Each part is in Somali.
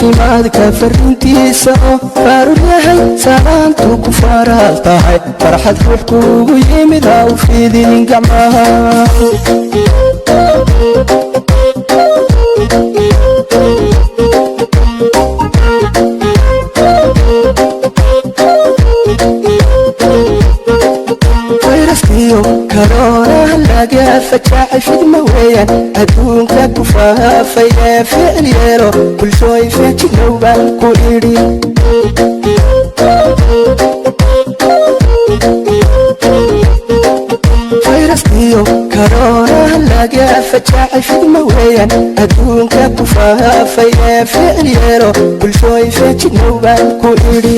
Caafimaadka farrintiisa oo faarur yahay, salaantu ku faaraal tahay, farxad ruux kuugu yimid ha u fidin gacmaha. Fayraskiyo karoonaha laga fajaacay fidma weeyaan adduunka ku faafay ee ficil yeelo, bulshooy feejignow baan ku idhi. Fayraskiyo karoonaha laga fajaacay fidma weeyaan adduunka ku faafay ee ficil yeelo, bulshooy feejignow baan ku idhi.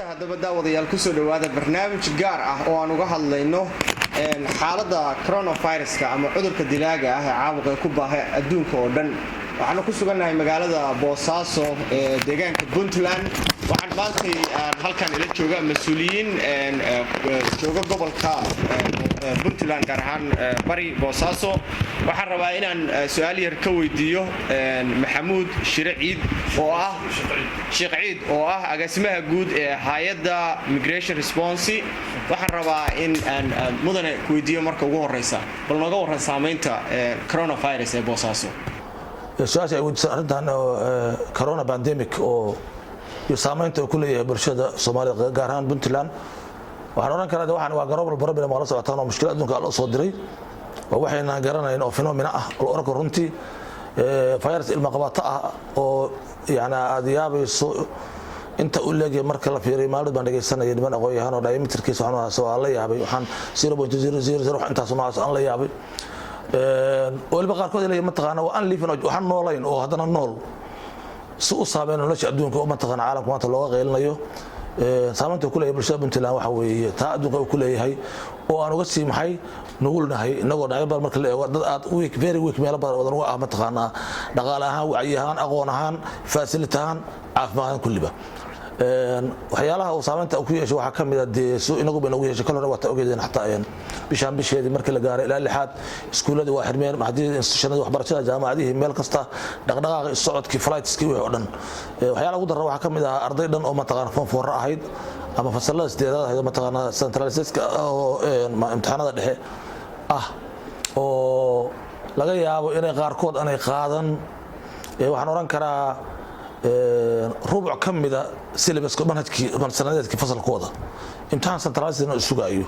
Haddaba daawadayaal, kusoo dhowaada barnaamij gaar ah oo aan uga hadlayno xaaladda coronaviruska ama cudurka dilaaga ah ee caabuqa ee ku baahay adduunka oo dhan. Waxaanu ku sugannahay magaalada Boosaaso ee deegaanka Puntland. Waxaan maantay halkan ila jooga mas-uuliyiin jooga gobolka Puntland, gaar ahaan Bari, Boosaaso. Waxaan rabaa inaan su-aal yar ka weydiiyo Maxamuud Shire Ciid oo ah Sheekh Ciid oo ah agaasimaha guud ee hay-adda Migration Response. Waxaan rabaa in aan mudane ku weydiiyo marka ugu horeysa, bal nooga warran saamaynta coronavirus ee Boosaaso. Su-aasha ay weydiisan arrintan corona pandemic oo iyo saamaynta uu ku leeyahay bulshada Soomaalida, gaar ahaan Puntland, waxaan odhan karaa waxaan waa global problem, waa la socotaan, oo mushkilad adduunka loo soo diray oo waxayna garanayn oo phenomena ah oo la oran karo runtii virus ilma qabato ah oo yani aad yaabayso inta u leegyahay marka la fiiriyo. Maalin baan dhegaysanaya niman aqoon-yahan oo diameterkiisa waxaan waa la yaabay, waxaan 0.000 intaas noocaas aan la yaabay. Weliba qaarkood ay leeyihin mataqaana waa unliving, waxaan noolayn oo haddana nool si u saameyn nolosha adduunka oo mataqaana caalamka maanta looga qaylinayo. Saamaynta uu ku leeyahay bulshada Puntland waxa weeye taa adduunka uu ku leeyahay oo aan uga sii maxay nugulnahay, inagoo dhinacyo badan marka la eego dad aad weak, very weak, meelo badan wadan uga ah mataqaanaa dhaqaale ahaan, wacyi ahaan, aqoon ahaan, facility ahaan, caafimaad ahaan, kulliba. Waxyaalaha uu saamaynta ku yeeshay waxaa ka mid ah dee su inagu ba inagu yeeshay kal hore, waa ta ogeedeen xataa bishaan bisheedii markii la gaaray ilaa lixaad iskuulladii waa xirmeen, maxadiyada, institutionadii waxbarashada, jaamacadihii, meel kasta dhaqdhaqaaqii, socodkii, flightskii, wixii oo dhan. Waxyaalaha ugu darra waxaa ka mid ah arday dhan oo mataqaana form four ahayd ama fasalada sideedaad ahayd oo mataqaana centralizeska oo imtixaanada dhexe ah oo laga yaabo inay qaarkood aanay qaadan, waxaan odhan karaa rubuc ka mida syllabuska manhajkii sanadeedkii fasalkooda, imtixaan centralized sugaayo,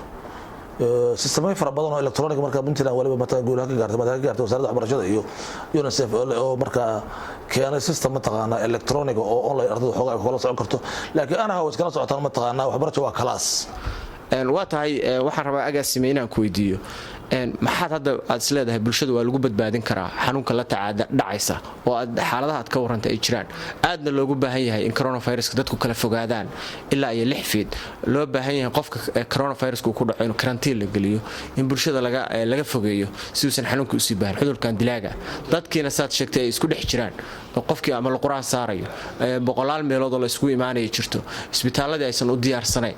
sistemyo fara badan oo electronic. Marka Puntland waliba mataqan guulaha ka gaartay, madaxa ka gaartay wasaaradda waxbarashada iyo UNICEF oo markaa keenay system mataqaana electronic oo online ardayda xoogaa ay kula socon karto, laakiin anaha way iskala socotaan, mataqaana waxbarasho waa class. Waa tahay. Waxaan rabaa, agaasime, inaan ku weydiiyo maxaad hadda aad is leedahay bulshada waa lagu badbaadin karaa xanuunka la tacaada dhacaysa oo aad xaaladaha aad ka warranta ay jiraan, aadna loogu baahan yahay in coronaviruska dadku kala fogaadaan ilaa iyo 6 feet, loo baahan yahay qofka coronaviruska uu ku dhaco inuu karantiin la geliyo, in bulshada laga fogeeyo si uusan xanuunka usii baahin, cudurkan dilaaga, dadkiina saad sheegtay ay isku dhex jiraan oo qofkii ama la qur-aan saarayo, boqolaal meelood oo la isugu imaanaya jirto, isbitaaladii aysan u diyaarsanayn,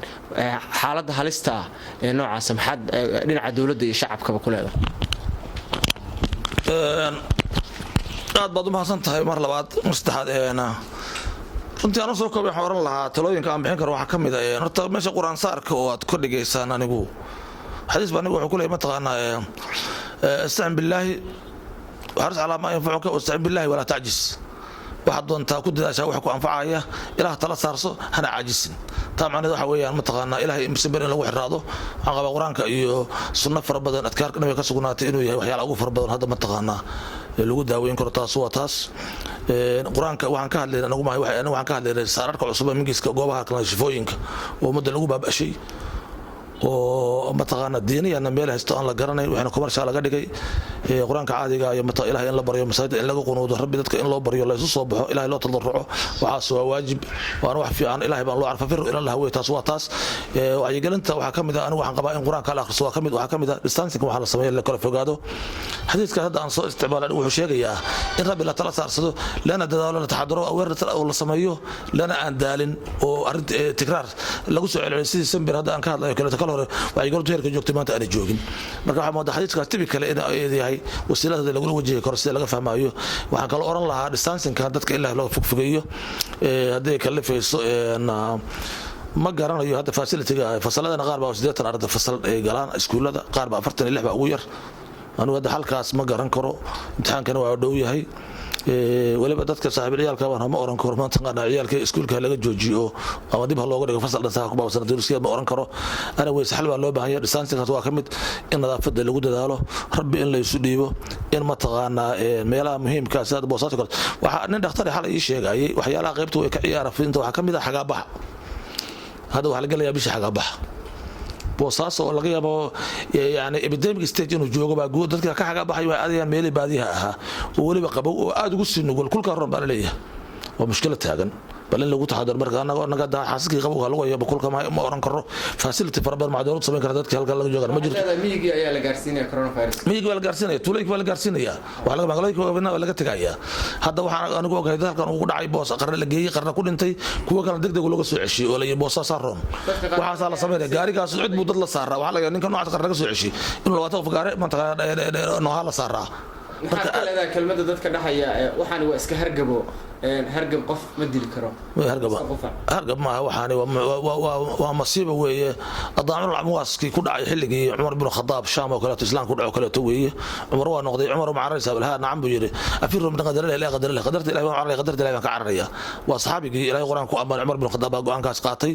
xaaladda halista ah ee noocaasa, maxaad dhinaca dowladda iyo shacabkaba ku leedahay? Aad baad u mahadsan tahay mar labaad, mar saddexaad. Runtii aan usoo koobay, waxaan oran lahaa talooyinka aan bixin karo waxaa ka mid a horta meesha qur-aan saarka oo aad ka dhigaysaan. Anigu xadiis baa anigu wuxuu ku leeyahay mataqaanaa استعن بالله واحرص على ما ينفعك واستعن بالله ولا تعجز. Waxaad doontaa ku dadaashaa wax ku anfacaya, Ilaah tala saarso, hana caajisin. Taa macnaheed waxa weeyaan mataqaanaa Ilahay imsimber in lagu xiraado. Waxaan qabaa qur-aanka iyo sunno fara badan, adkaarka nabiga ka sugnaatay, inuu yahay waxyaala ugu fara badan hadda mataqaanaa lagu daaweyn karo. Taas waa taas. Qur-aanka waxaan ka hadlaynay anagu maahay, waxaan ka hadlaynay saararka cusub ee mingiska, goobaha kale, shifooyinka oo ummadda lagu baaba'shay oo mataqaana diiniyana meel haysto aan la garanayn, waxaana commercial laga dhigay. Qur-aanka caadiga iyo mata Ilahay in la baryo, masaajida in laga qunuudo, Rabbi dadka in loo baryo, la isu soo baxo, Ilahay loo tadarruco, waxaas waa waajib, waana wax fiican. Ilahay baan loo carfa, firu ilallah wey. Taas waa taas. Wacyigelinta waxaa ka mid ah, anigu waxaan qabaa in Qur-aanka la akhriso waa ka mid. Waxaa ka mid ah distancing, waxaa la sameeya la kala fogaado. Xadiiskaas hadda aan soo isticmaalay wuxuu sheegayaa in Rabbi la tala saarsado, lana dadaalo, la taxadaro, awareness oo la sameeyo, lana aan daalin oo arrinta tikraar lagu soo celceliyo, sidii sambir hadda aan ka hadlayo kaleeto. Kal hore wacyigelintu heerka joogtay maanta aanay joogin. Marka waxaa moodaa xadiiskaas tibi kale in yahay wasiilada lagula wajihi karo sida laga fahmayo. Waxaan kaloo oran lahaa distancingka dadka in loo fogfogeeyo hadday kalifayso. Ma garanayo hadda facilityga fasaladana, qaar baa 80 arday fasal ay galaan iskuullada, qaar baa 46 baa ugu yar. Anigu hadda halkaas ma garan karo. Imtixaankana waa dhow yahay. Weliba dadka saaxiib ciyaalka baan ma oran karo maanta qaana ciyaalka iskuulka laga joojiyo ama dib ha looga dhigo fasal dhan ku baabsan duruskiya, ma oran karo. Ana weyse xal baa loo baahan yahay. Distancingkaas waa ka mid, in nadaafadda lagu dadaalo, Rabbi in la isu dhiibo, in mataqaanaa meelaha muhiimka sida Boosaaso kale. Waxaa nin dhakhtar xalay ii sheegayay waxyaalaha qaybta way ka ciyaara fidinta waxaa ka mid ah xagaabaxa. Hadda waxaa la gelayaa bisha xagaabaxa. Boosaaso oo laga yaabo yani epidemic stage inuu joogo baa guud dadka ka xagaabaxay waxay aadayaan meelihii baadiyaha ahaa oo weliba qabow oo aad ugu sii nugul kulkaa roon baa la leeyahay. Waa mushkilad taagan, bal in lagu taxadaro. Marka anaga xaasaskii qabowga lagu hayo kulka ma oran karo. Facility fara badan maa dowladdu samayn kara dadka halkan laga joogan ma jirto. Miyigii ayaa la gaarsiinaya coronavirus. Miyigii baa la gaarsiinaya, tuulooyinka baa la gaarsiinaya, waxaa laga magaalooyinka waaweynaa baa laga tegaya. Hadda waxaan anigu ogahay dad halkan ugu dhacay Boos qarna la geeyey, qarna ku dhintay, kuwo kalena deg deg looga soo ceshiyey oo la yidhi Boosaasaa roon. Waxaasaa la samaynaya. Gaarigaas cid buu dad la saaraa. Waxaa laga ninka noocaas qarna laga soo ceshiyey inuu 20 qof gaari mataqaana noohaa la saaraa. Maxaad ka leedahay kelmadda dadka dhahaya waxaani waa iska hargabo, hargab qof ma dili karo? Hargab hargab maaha waxaani, waa masiiba weeye. Daacuunul camwaaskii ku dhacay xilligii Cumar bin Khadaab Shaam oo kaleeto Islaam ku dhaco kaleeto weeye. Cumar waa noqday. Cumar ma cararaysaa? Balha nacam buu yidhi. Afiru min qadarillahi ilaa qadarillahi, qadarta Ilahi baan cararaya, qadarta Ilahi baan ka cararaya. Waa saxaabigii Ilahay Qur-aan ku ammaanay Cumar bin Khadaab baa go'aankaas qaatay.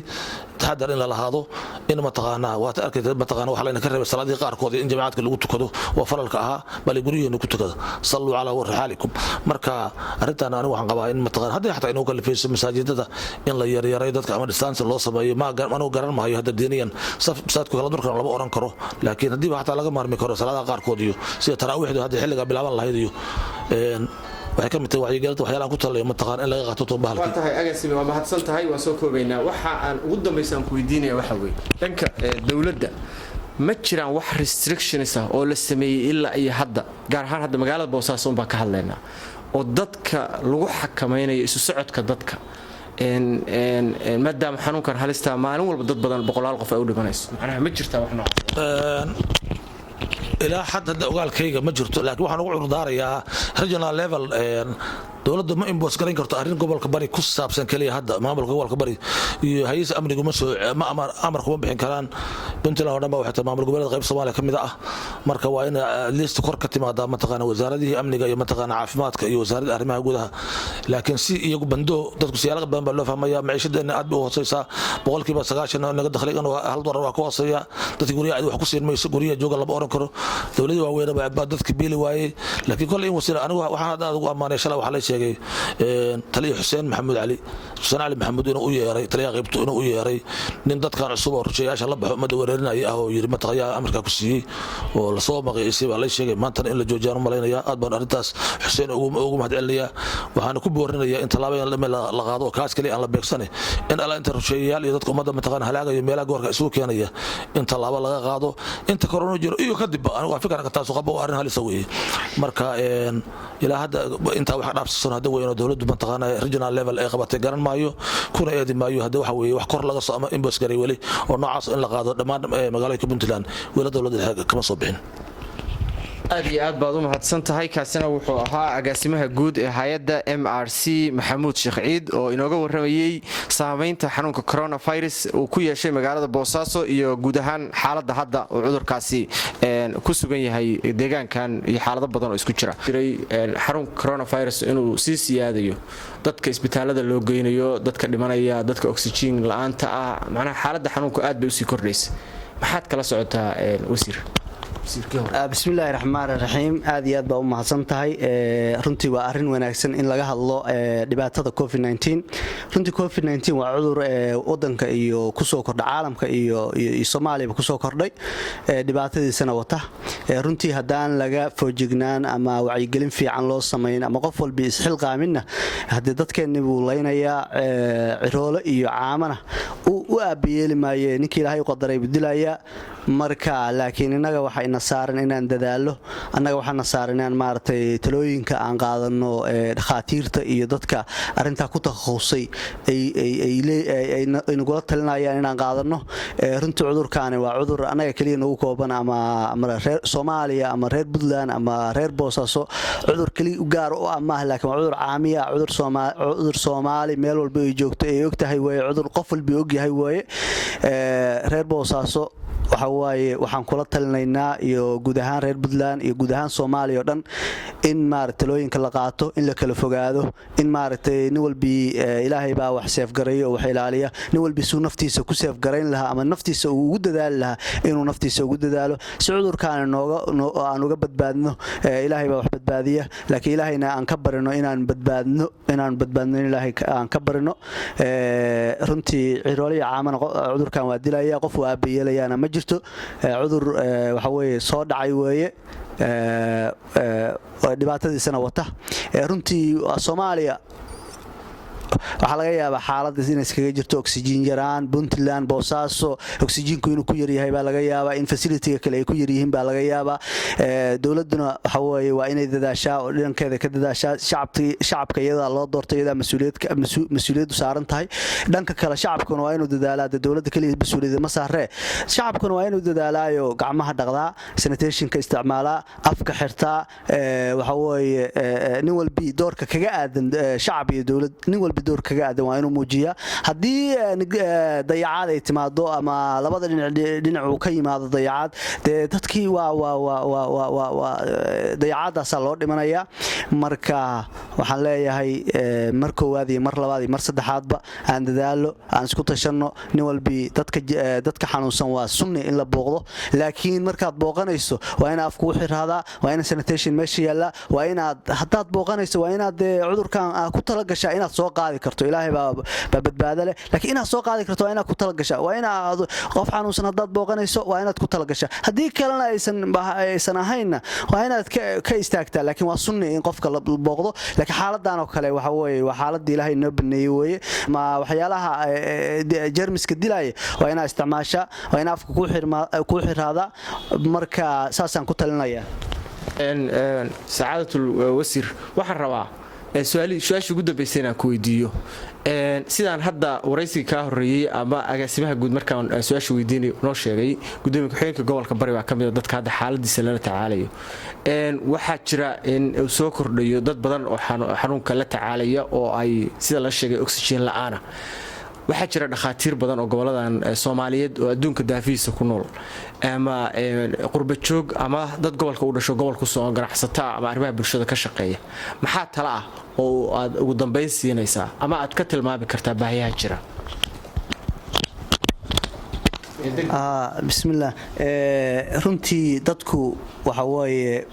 Taxadar in la lahaado, in mataqaanaa waata arkayta mataqaana waxa layna ka reebay salaadihii qaarkood in jamaacadka lagu tukado oo falalka ahaa, bal guryihiina ku tukada, salluu calaa rixaalikum. Marka arrintan anigu waxaan qabaa in mataqaana haddii xataa inuu kalifayso masaajidada in la yaryaray dadka ama distance loo sameeyo, ma anigu garan maayo hadda diiniyan saf masaajidku kala durkan lama oran karo, laakiin haddiiba xataa laga maarmi karo salaadaha qaarkood iyo sida taraawiixdu hadda xilliga bilaaban lahayd iyo waxay ka mid tahay wacyigelinta waxyaalahan ku talayo mataqaan in laga qaato bahalkii. Waa tahay agaasime, waa mahadsan tahay. Waan soo koobaynaa. Waxa aan ugu dambaysa aan ku weydiinaya waxa weeye dhanka dowladda, ma jiraan wax restrictions ah oo la sameeyey ilaa iyo hadda, gaar ahaan hadda magaalada Boosaaso un baan ka hadlaynaa, oo dadka lagu xakamaynayo isu socodka dadka, maadaama xanuunkan halista maalin walba dad badan, boqolaal qof ay u dhimanayso? Macnaha ma jirtaa wax noocaas? Ilaa xad hadda ogaalkayga ma jirto, laakiin waxaan ugu cudurdaarayaa regional level dowladda ma impose garayn karto arrin gobolka Bari ku saabsan keliya. Hadda maamulka gobolka Bari iyo hay'adaha amnigu ma soo ma amar kuma bixin karaan. Puntland oo dhan ba waxay tahay maamul goboleed qayb Soomaaliya ka mid ah. Marka waa in at least kor ka timaada mataqaana wasaaradihii amniga iyo mataqaana caafimaadka iyo wasaaradda arrimaha gudaha. Laakiin si iyagu bando dadku siyaalo badan baa loo fahmaya. Maciishadeena aad bay u hooseysaa, 90% naga dakhligan $1 waa ka hooseeya. Dadka guryaha wax ku siin mayso, guryaha jooga lama oran karo. Dowladii waaweyn baa dadka biili waayey. Laakiin kolley in wasiila anigu waxaan hadda aad ugu ammaanay, shalay waxaa la sheegay taliya Xuseen Maxamuud Cali, Xuseen Cali Maxamuud, inuu u yeeray taliyaha qaybtu, inuu u yeeray nin dadkan cusub oo rushayaasha la baxo ummadda weerarinaya ah oo yiri mataqayaa amarkaa ku siiyey oo lasoo maqiisay baa la sheegay. Maantana in la joojiyaan u malaynaya. Aad baan arrintaas Xuseen ugu mahadcelinayaa, waxaana ku boorinayaa in tallaabo la qaado oo kaas kaliya aan la beegsane, in alla inta rusheeyayaal iyo dadka ummadda mataqaana halaagayo meelaha goorka isugu keenaya in tallaabo laga qaado inta korona jiro iyo kadibba. Anigu waa fikirka taasu qabo, arrin halisa weeye. Marka ilaa hadda intaa wax dhaafsiisan hadda weyn oo dowladdu mataqaana regional level ay qabatay garan maayo, kuna eedi maayo. Hadda waxa weeye wax kor laga soo ama impose garay weli oo noocaas in la qaado dhammaan magaalooyinka Puntland weli dowladda dhexe kama soo bixin. Aad iyo aad baad u mahadsan tahay. Kaasina wuxuu ahaa agaasimaha guud ee hay-adda MRC, Maxamuud Sheekh Ciid, oo inooga warramayey saameynta xanuunka coronavirus uu ku yeeshay magaalada Boosaaso iyo guud ahaan xaaladda hadda uu cudurkaasi ku sugan yahay deegaankan iyo xaalado badan oo isku jira jiray xanuunka coronavirus inuu sii siyaadayo, dadka isbitaalada loo geynayo, dadka dhimanaya, dadka oxygen la-aanta ah, macnaha xaaladda xanuunku aad bay usii kordhaysa. Maxaad kala socotaa, wasiir? Wasiirkii hore. Bismillaahi raxmaan raxiim. Aad iyo aad baa u mahadsan tahay. Runtii waa arrin wanaagsan in laga hadlo dhibaatada COVID. Runtii COVID waa cudur wadanka iyo kusoo kordha, caalamka iyo Soomaaliyaba kusoo kordhay, dhibaatadiisana wata. Runtii haddaan laga foojignaan ama wacyigelin fiican loo samayn ama qof walbi isxilqaaminna, haddii dadkeenni buu laynayaa, ciroolo iyo caamana u aabayeeli maaye, ninkii Ilaahay u qadaray buu dilayaa. Marka laakiin innaga waxa ina saaran inaan dadaalo, annaga waxaana saaran inaan maaragtay talooyinka aan qaadano, dhakhaatiirta iyo dadka arrintaa ku takhasusay ay nagula talinayaan inaan qaadano. Runtii cudurkaani waa cudur annaga keliya nagu kooban ama reer Soomaaliya ama reer Puntland ama reer Boosaaso cudur keliya u gaar u ah maaha, laakiin waa cudur caamiya, cudur Soomaali meel walba ay joogto ay og tahay weeye, cudur qof walba og yahay weeye. Reer Boosaaso waxa waaye waxaan kula talinaynaa, iyo guud ahaan reer Puntland iyo guud ahaan Soomaaliya oo dhan, in maaragtay talooyinka la qaato, in la kala fogaado, in maaragtay nin walbii, Ilaahay baa wax seefgareeya oo wax ilaaliya, nin walbii suu naftiisa ku seefgarayn lahaa ama naftiisa uu ugu dadaali lahaa inuu naftiisa ugu dadaalo si cudurkaani nooga aan uga badbaadno. Ilaahay baa wax badbaadiya, laakiin Ilaahayna aan ka barino inaan badbaadno, in Ilaahay aan ka barino. Runtii cirooliya caamana cudurkan waa dilaya, qof uu aabayeelayaana ma jirto. Cudur waxa weeye soo dhacay weeye, dhibaatadiisana wata. Runtii Soomaaliya waxaa laga yaabaa xaaladaas inay iskaga jirto oksijiin yaraan. Puntland, Boosaaso oksijiinku inuu ku yaryahay baa laga yaabaa, in facility-ga kale ay ku yaryihiin baa laga yaabaa. Dowladduna waxa weeye waa inay dadaashaa oo dhankeeda ka dadaashaa. Shacabka iyadaa loo doortay, iyadaa mas-uuliyaddu saaran tahay. Dhanka kale shacabkuna waa inuu dadaalaa, dee dowladda keliya mas-uuliyadda ma saaree, shacabkuna waa inuu dadaalaayo, gacmaha dhaqdaa, sanitationka isticmaalaa, afka xirtaa. Waxa weeye nin walbi doorka kaga aadan, shacab iyo dowlad, nin walbi door kaga aadan waa inuu muujiyaa. Haddii dayacaad ay timaado ama labada dhinac dhinac uu ka yimaado dayacaad, dee dadkii waa dayacaadaasaa loo dhimanayaa. Marka waxaan leeyahay mar koowaad iyo mar labaad iyo mar saddexaadba aan dadaalo, aan isku tashanno. Nin walbi dadka xanuunsan waa sunni in la booqdo, laakiin markaad booqanayso waa in afku u xiraadaa, waa in sanitation meesha yaallaa, waa inaad haddaad booqanayso waa inaad dee cudurkan ku talagashaa inaad soo qaadi karto. Ilaahay baa badbaado leh, laakiin inaad soo qaadi karto waa inaad ku talagashaa. Waa inaad qof xanuunsan haddaad booqanayso waa inaad ku talagashaa, haddii kalena aysan ahaynna waa inaad ka istaagtaa. Laakiin waa sunni in qofka la booqdo, laakiin xaaladan oo kale waxa weeye waa xaaladii Ilaahay noo baneeyey weeye. Ma waxyaalaha jermiska dilaya waa inaad isticmaashaa, waa in afka kuu xiraadaa. Marka saasaan ku talinaya. Sacaadatul wasiir, waxaan rabaa su-aashii ugu dambaysa inaan ku weydiiyo. Sidaan hadda waraysiga kaa horreeyey ama agaasimaha guud markaan su-aasha weydiinay noo sheegay, gudoomiye ku-xigeenka gobolka Bari baa ka mid a dadka hadda xaaladiisa lala tacaalayo. Waxaa jira in uu soo kordhayo dad badan oo xanuunka la tacaalaya oo ay sida la sheegay oxygen la-aana. Waxaa jira dhakhaatiir badan oo goboladan Soomaaliyeed oo adduunka daafihiisa ku nool ama qurba joog ama dad gobolka u dhasho, gobol kusoo ganacsataa ama arrimaha bulshada ka shaqeeya. Maxaa tala ah oo aad ugu dambayn siinaysaa ama aad ka tilmaami kartaa baahiyaha jira? Bismillaah. Runtii dadku waxa weeye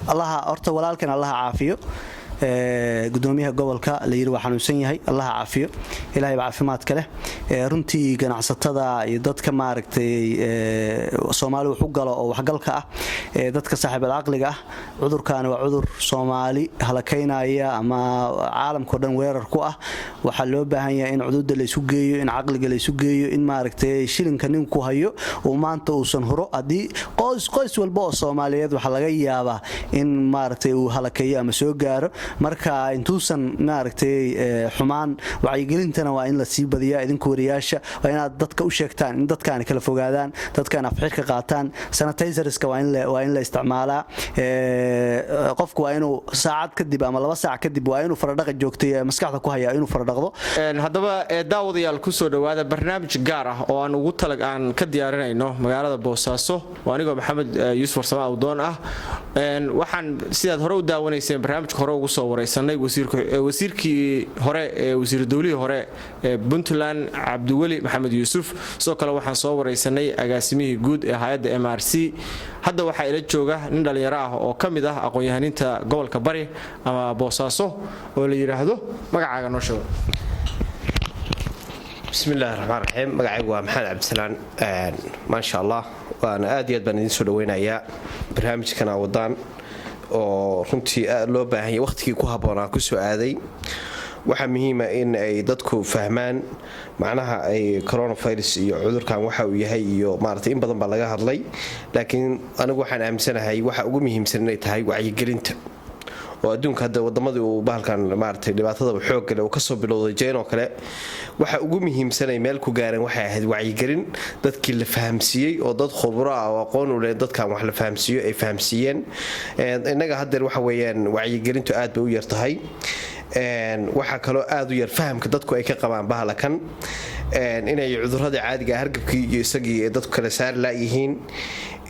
Allaha horta walaalkan Allaha caafiyo. Gudoomiyaha gobolka la yidhi waa xanuunsan yahay, Allaha caafiyo, Ilahay baa caafimaadka leh. Runtii ganacsatada iyo dadka maaragtay Soomaali wax u galo oo waxgalka ah, dadka saaxiibal caqliga ah, cudurkaani waa cudur Soomaali halakaynaya ama caalamkao dhan weerar ku ah. Waxaa loo baahan yahay in cududa laysu geeyo, in caqliga laysu geeyo, in maaragtay shilinka ninku hayo uu maanta uusan huro. Haddii qoys walba oo Soomaaliyeed waxaa laga yaabaa in maaragtay uu halakeeyo ama soo gaaro. Marka intuusan maaragtay xumaan, wacyigelintana waa in la sii badiyaa. Idinku wariyaasha waa inaad dadka u sheegtaan in dadkaani kala fogaadaan, dadkaan afxirka qaataan, sanitizerska waa in la isticmaalaa. Qofku waa inuu saacad kadib ama 2 saac kadib waa inuu faradhaqa joogtay maskaxda ku hayaa inuu faradhaqdo. Haddaba daawadayaal, kusoo dhowaada barnaamij gaar ah oo aan ugu talag aan ka diyaarinayno magaalada Boosaaso. Waa anigoo Maxamed Yuusuf Warsame Awdoon ah. Waxaan sidaad hore u daawanayseen barnaamijka hore ugu Usoo waraysanay wasiirkii hore ee wasiiru dowlihii hore ee Puntland, Cabdiweli Maxamed Yuusuf. Sidoo kale waxaan soo waraysanay agaasimihii guud ee hay-adda MRC. Hadda waxaa ila jooga nin dhallinyaro ah oo ka mid ah aqoon-yahaninta gobolka Bari ama Boosaaso oo la yidhaahdo. Magacaaga noo sheego. Bismillahi raxmaan raxiim. Magacaygu waa Maxamed Cabdisalaan. Maasha Allah, waana aad iyo aad baan idiin soo dhaweynayaa barnaamijkan aa wadaan oo runtii aad loo baahanya, waqhtigii ku habboonaa ku soo aaday. Waxaa muhiima in ay dadku fahmaan macnaha ay coronavirus iyo cudurkan waxa uu yahay iyo maarata. In badan baa laga hadlay, laakiin anigu waxaan aaminsanahay waxa ugu muhiimsan inay tahay wacyigelinta, oo adduunka hadda wadamadii uu bahalkan maaragtay dhibaatada xooggale uu kasoo bilowday, China oo kale, waxa ugu muhiimsanay meel ku gaareen waxay ahayd wacyigelin dadkii la fahamsiiyey, oo dad khubro ah oo aqoon u leh dadkan wax la fahamsiiyo ay fahamsiiyeen. Innaga haddeer waxa weeyaan wacyigelintu aad bay u yar tahay. Waxaa kaloo aad u yar fahamka dadku ay ka qabaan bahalakan, inay cudurada caadiga hargabkii iyo isagii ay dadku kala saari laayihiin,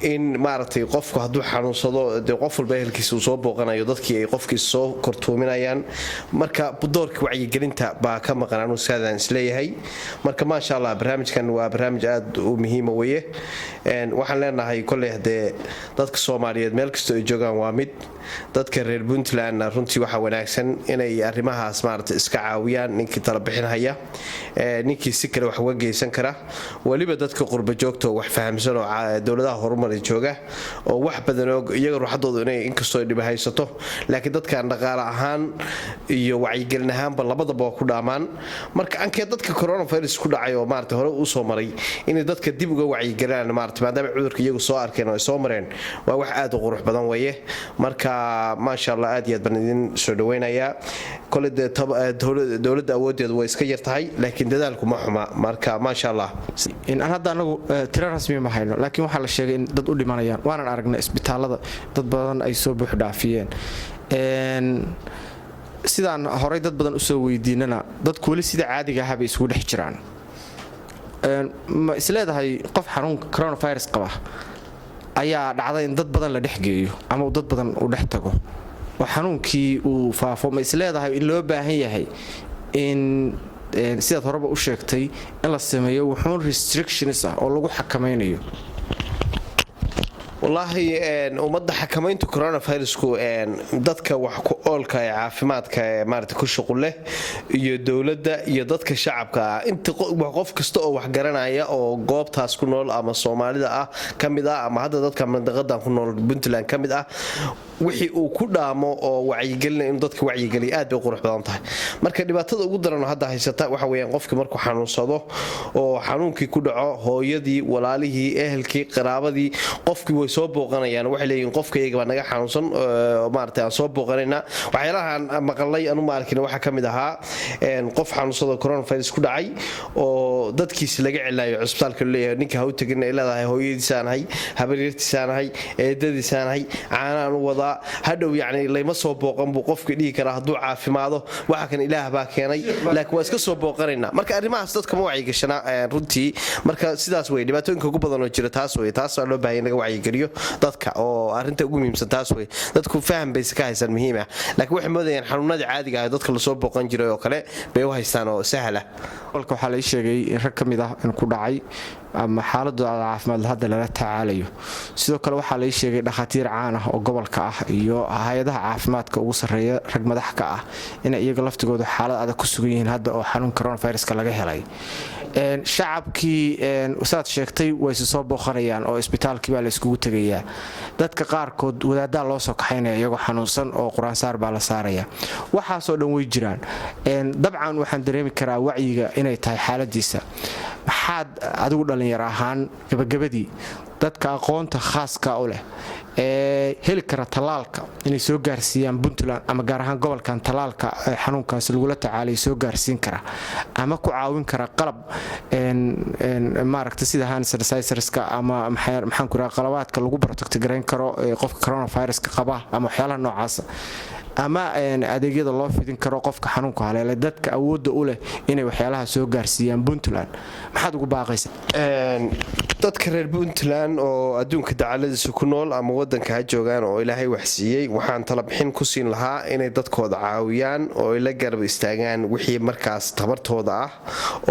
in maaragtay qofku hadduu xanuunsado dee qof walba ehelkiisa uu soo booqanayo, dadkii ay qofkiisa soo kortuuminayaan. Marka doorka wacyigelinta baa ka maqan, anuu saadaan isleeyahay. Marka maasha Allah, barnaamijkan waa barnaamij aad u muhiima weye. Waxaan leenahay kolley haddee dadka Soomaaliyeed meel kastoo ay joogaan waa mid, dadka reer Puntlandna runtii waxaa wanaagsan inay arrimahaas maaragtay iska caawiyaan, ninkii talabixinhaya, ninkii si kale wax uga geysan kara, weliba dadka qurba joogta oo wax fahamsan oo dowladaha horumari jooga oo wax badan oo iyaga ruuxadoodu inay inkastoo ay dhiba haysato, laakiin dadkan dhaqaale ahaan iyo wacyigelin ahaanba labadaba waa ku dhaamaan. Marka ankee dadka coronavirus ku dhacay oo maarata hore usoo maray inay dadka dib uga wacyigelinaan maarata, maadaama cudurka iyagu soo arkeen oo ay soo mareen, waa wax aad u qurux badan weeye. Marka maasha Allah, aad iyo aad baan idin soo dhaweynayaa. Kole dee dowladda awooddeedu way iska yar tahay, laakiin dadaalku ma xuma. Marka maasha Allah. Aan hadda anagu tiro rasmi ma hayno, laakiin waxaa la sheegay in dad u dhimanayaan, waanan aragnay isbitaalada dad badan ay soo buux dhaafiyeen. Sidaan horay dad badan usoo weydiinana, dadku weli sida caadiga ahaa bay isugu dhex jiraan. Ma isleedahay qof xanuunka coronavirus qaba ayaa dhacday in dad badan la dhex geeyo ama uu dad badan uu dhex tago oo xanuunkii uu faafo? Ma isleedahay in loo baahan yahay in sidaad horeba u sheegtay in la sameeyo wuxuun restrictions ah oo lagu xakamaynayo? Wallaahi, ummadda xakamaynta coronavirusku dadka wax ku oolka ee caafimaadka ee maarata ku shuqul leh iyo dowladda iyo dadka shacabka ah, inta qof kasta oo wax garanaya oo goobtaas ku nool ama Soomaalida ah ka mid ah ama hadda dadka mandaqadan ku nool Puntland ka mid ah, wixii uu ku dhaamo oo wacyigelina inuu dadka wacyigeliya aad bay qurux badan tahay. Marka dhibaatada ugu daran oo hadda haysata waxa weeyaan qofkii markuu xanuunsado oo xanuunkii ku dhaco, hooyadii, walaalihii, ehelkii, qaraabadii qofkii way soo booqanayaan. Waxay leeyihiin qofka iyaga baa naga xanuunsan, maarata aan soo booqanaynaa. Waxyaalahan maqalay anu ma arkin, waxaa ka mid ahaa qof xanuunsado coronavirus ku dhacay oo dadkiisi laga celaayo cusbitaalka, leeyahay ninka ha u tegin, ay leedahay hooyadiisaanahay, habaryartiisaanahay, eedadiisaanahay, caanaan u wadaa, hadhow yacni layma soo booqan buu qofka dhihi karaa hadduu caafimaado. Waxa kan Ilaah baa keenay, laakiin waa iska soo booqanaynaa. Marka arrimahaas dadka ma wacyigashanaa runtii. Marka sidaas wey dhibaatooyinka ugu badan oo jira, taas wey. Taas waa loo baahanya in laga wacyigeliyo dadka, oo arrinta ugu muhiimsan taas wey. Dadku faham bayse ka haystaan muhiim ah, laakiin waxay moodayaan xanuunadii caadiga ah dadka lasoo booqan jiray oo kale bay u haystaan oo sahla. Gobolka waxaa lai sheegay in rag ka mid ah in ku dhacay ama xaaladooda caafimaad hadda lala tacaalayo. Sidoo kale waxaa lai sheegay dhakhaatiir caan ah oo gobolka ah iyo hay-adaha caafimaadka ugu sarreeya rag madax ka ah inay iyaga laftigoodu xaalad adag ku sugan yihiin hadda oo xanuun coronaviruska laga helay. Shacabkii saad sheegtay wayse soo booqanayaan oo isbitaalkii baa la iskugu tegayaa. Dadka qaarkood wadaaddaa loo soo kaxaynaya iyagoo xanuunsan oo qur-aansaar baa la saaraya. Waxaasoo dhan way jiraan. Dabcan waxaan dareemi karaa wacyiga inay tahay xaaladiisa. Maxaad adigu dhallinyaro ahaan gabagabadii dadka aqoonta khaaska u leh ee heli kara tallaalka inay soo gaarsiiyaan Puntland ama gaar ahaan gobolkan tallaalka xanuunkaas lagula tacaalayo soo gaarsiin kara ama ku caawin kara qalab maaragta sida hand sanitizerska ama maxaan ku rahaa qalabaadka lagu protect garayn karo qofka coronaviruska qaba ama waxyaalaha noocaasa? Ama adeegyada loo fidin karo qofka xanuunka haleelay, dadka awoodda u leh inay waxyaalaha soo gaarsiiyaan Puntland, maxaad ugu baaqaysa? Dadka reer Puntland oo adduunka dacaladiisa ku nool ama wadanka ha joogaan oo Ilaahay waxsiiyey, waxaan talabixin ku siin lahaa inay dadkooda caawiyaan oo ay la garab istaagaan wixii markaas tabartooda ah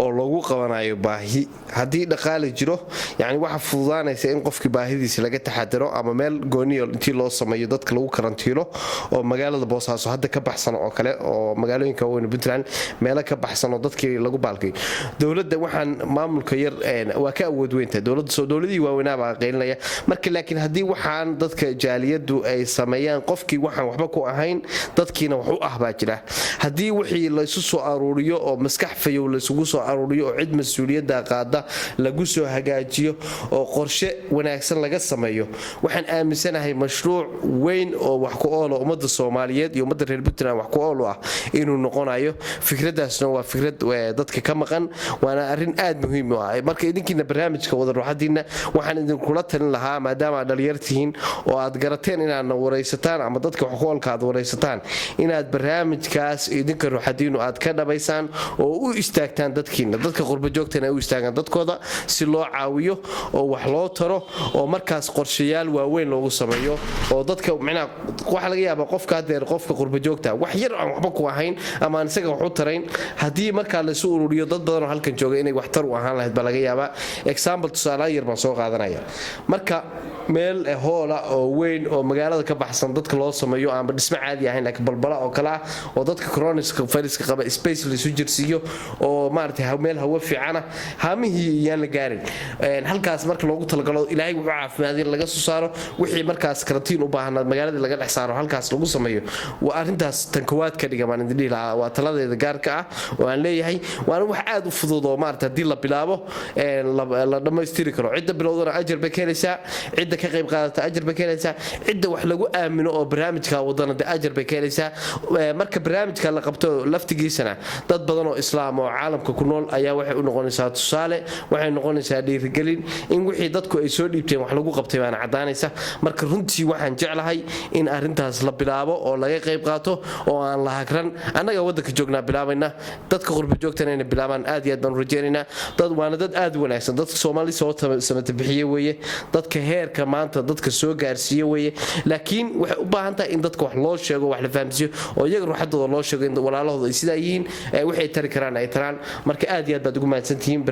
oo loogu qabanayo baahi. Haddii dhaqaali jiro, yani waxa fududaanaysa in qofkii baahidiisa laga taxadaro ama meel gooniyo intii loo sameeyo dadka lagu karantiilo oo magaalada Boosaaso hadda ka baxsan oo kale, oo magaalooyinka waaweyn Puntland meelo ka baxsan oo dadkii lagu baalkayo. Dowladda waxaan maamulka yar waa ka awood weyntahay dowladda, dowladihii waaweynaabaa qaylinaya marka. Laakiin haddii waxaan dadka jaaliyadu ay sameeyaan, qofkii waxaan waxba ku ahayn dadkiina wax u ah baa jira. Haddii wixii laysu soo aruuriyo oo maskax fayow laysugu soo aruuriyo oo cid mas-uuliyadda qaada lagu soo hagaajiyo oo qorshe wanaagsan laga sameeyo, waxaan aaminsanahay mashruuc weyn oo wax ku oolo ummadda Soomaaliyeed iyo ummadda reer Puntland wax ku ool u ah inuu noqonayo. Fikradaasna waa fikrad dadka ka maqan, waana arrin aad muhiim u ah. Marka idinkiina barnaamijka wada ruuxadiina, waxaan idinkula talin lahaa, maadaama aad dhalinyar tihiin oo aad garateen inaadna waraysataan ama dadka wax ku oolka aad waraysataan, inaad barnaamijkaas idinka ruuxadiinu aad ka dhabaysaan oo u istaagtaan dadkiina, dadka qurbajoogtana ay u istaagaan dadkooda si loo caawiyo oo wax loo taro oo markaas qorshayaal waaweyn loogu sameeyo oo dadka micnaha waxaa laga yaabaa qofka hadeer, qofka qurbajoogta, wax yar aan waxba ku ahayn ama aan isaga wax u tarayn, haddii markaa laysu ururiyo dad badan oo halkan jooga, inay waxtar u ahaan lahayd baa laga yaabaa. Example, tusaalaha yar baan soo qaadanaya. Marka meel hoola oo weyn oo magaalada ka baxsan dadka loo sameeyo, aanba dhismo caadi ahayn laakiin balbala oo kale ah, oo dadka coronaviruska qaba space laysu jirsiiyo oo maaragtay meel hawo fiicana, haamihii yaan la gaarin, halkaas marka loogu talagalo, Ilaahay wuxuu caafimaadin laga soo saaro, wixii markaas karantiin u baahnaa magaaladii laga dhex saaro, halkaas lagu sameeyo, waa arrintaas tan kowaad ka dhiga baan idin dhihi lahaa. Waa taladeeda gaarka ah oo aan leeyahay, waana wax aad u fudud oo maarata haddii la bilaabo la dhammaystiri karo. Cidda bilowdana ajar bay ka helaysaa, cidda ka qayb qaadata ajar bay ka helaysaa, cidda wax lagu aamino oo barnaamijka wadana de ajar bay ka helaysaa. Marka barnaamijka la qabto laftigiisana, dad badan oo Islaam oo caalamka ku nool ayaa waxay u noqonaysaa tusaale, waxay noqonaysaa dhiirigelin in wixii dadku ay soo dhiibteen wax lagu qabtay baana caddaanaysa. Marka runtii waxaan jeclahay in arrintaas la bilaabo oo laga qayb qaato oo aan la hagran. Annaga waddanka joognaa bilaabayna, dadka qurba joogtana inay bilaabaan aad iyo aad baan u rajaynaynaa. Dad waana dad aad u wanaagsan, dadka Soomaali soo samata bixiye weeye, dadka heerka maanta dadka soo gaarsiiye weeye. Laakiin waxay u baahan tahay in dadka wax loo sheego, wax la fahamsiiyo oo iyaga ruuxadooda loo sheego in walaalahooda ay sidaa yihiin, waxay tari karaan ay taraan. Marka aad iyo aad baad ugu mahadsantihiin.